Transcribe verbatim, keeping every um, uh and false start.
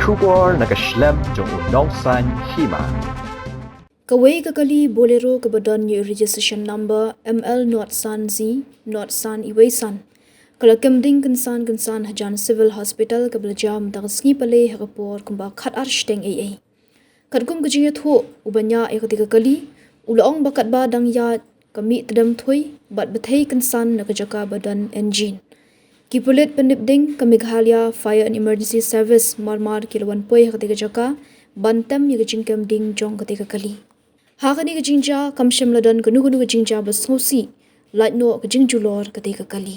Khubor na ka shlem jong u nongsan hima. Kawei ka kali Bolero kaba don ïa u registration number M L not san Z not san iwei san ka la kem ding kynsan kynsan hajan Civil Hospital kaba la jia mynta ka sngi Palei ha ka por kumba khat ar shiteng eiei. Katkum ka jingïathuh, uba ñiah ïa katei ka kali u la ong ba katba dang ïaid ka mih tdem thui bad bthei kynsan na ka jaka ba don engine. Ki pulit pyndep ding ka Meghalaya Fire and Emergency Service mar mar ki la wan poi ha katei ka jaka ban tem ïa ka jingkem ding jong katei ka kali. Ha kane ka jingjia kam shym la don kano kano ka jingjia ba sngewsih lait noh ka jingjulor katei ka kali.